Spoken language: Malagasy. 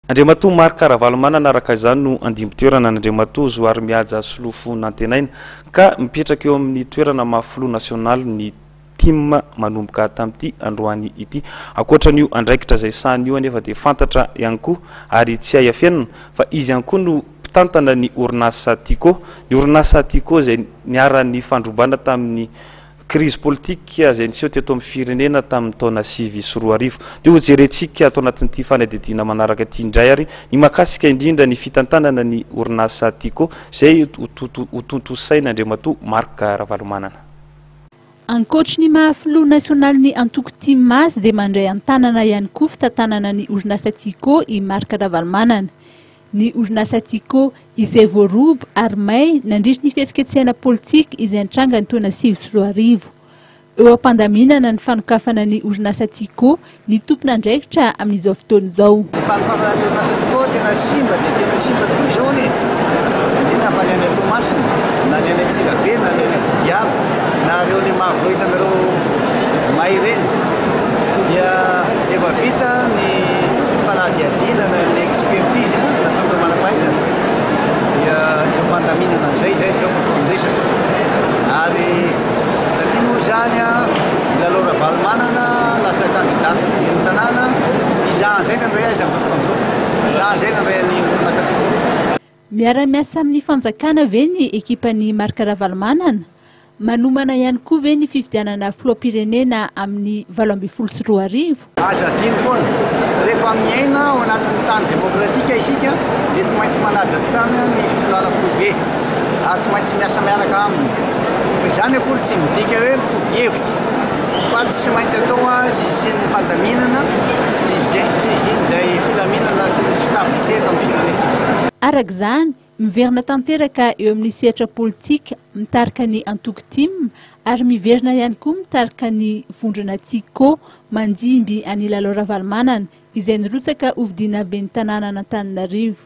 Andriamatoa Marc Ravalomanana araka izany no handimby toerana an'Andriamatoa Zoharimihaja Solofo Nantenaina ka mipetraka eo amin'ny toerana maha filoha nasionaly ny tim manomboka tamin'ity androany ity. Ankoatra an'io andraikitra izay sahany io anefa dia fantatra ihany koa ary tsy hay afenina fa izy ihany koa no mpitantana ny orinasa Tiko. Ny orinasa Tiko izay niharan'ny fandrobana tamin'ny Krizy politika izay niseho teto amin'ny firenena tamin'ny taona 2009. Dia hojerentsika ato anatin'ity fanadihadiana manaraka ity indray ary ny mahakasika indrindra ny fitantanana ny orinasa Tiko izay hotontosain'Andriamatoa Marc Ravalomanana. Ankoatry ny maha filoha nasionalin'ny antoko tim azy dia mandray an-tanana ihany koa fitantanana ny orinasa Tiko i Marc Ravalomanana. Ny orinasa Tiko, izay voaroba ary may nandritry ny fihetsiketsehana politika izay nitranga ny taona 2009. Eo am-pandaminana ny fanokafana ny orinasa Tiko ny tompon'andraikitra amin'izao fotoana izao. Ny fanokafana ny orinasa Tiko tena simba dia tena simba tokoa izao anie, indrindra fa ny any Toamasina, na ny any Antsirabe, na ny any Vodiala, na ireo any Magro hitanareo may ireny dia efa vita ny fanadihadiana na ny expertise nataon'ireo manam-pahaizana dia eo am-pandaminana an'izay izay izao fa miresaka ary satria moa izany Lalao Ravalomanana lasa candidat ben'ny tanàna izaho izay nandray azy amin'izao fotoana izao izaho izay nandray an'i orinasa Tiko. Miara-miasa amin'ny fanjakana ve ny ekipan'i Marc Ravalomanana? Manomana ihany koa ve ny fifidianana filoham-pirenena amin'ny 2018? Aza adino foana, rehefa miaina ao anatin'ny tany demokratika isika dia tsy maintsy manaja hatrany ny fitondrana foibe ary tsy maintsy miasa miaraka aminy. Fa izany akory tsy midika hoe mitovy hevitra fa tsy maintsy atao azy hisian'ny fandaminana sy hisian'izay filaminana sy ny stabilité eto amin'ny firenentsika. Araka izany, Miverina tanteraka eo amin'ny sehatra politika mitarika ny antoko tim ary miverina ihany koa mitarika ny vondrona Tiko mandimby an'i Lalao Ravalomanana izay nirotsaka hofidiana ben'ny tanànan'Antananarivo.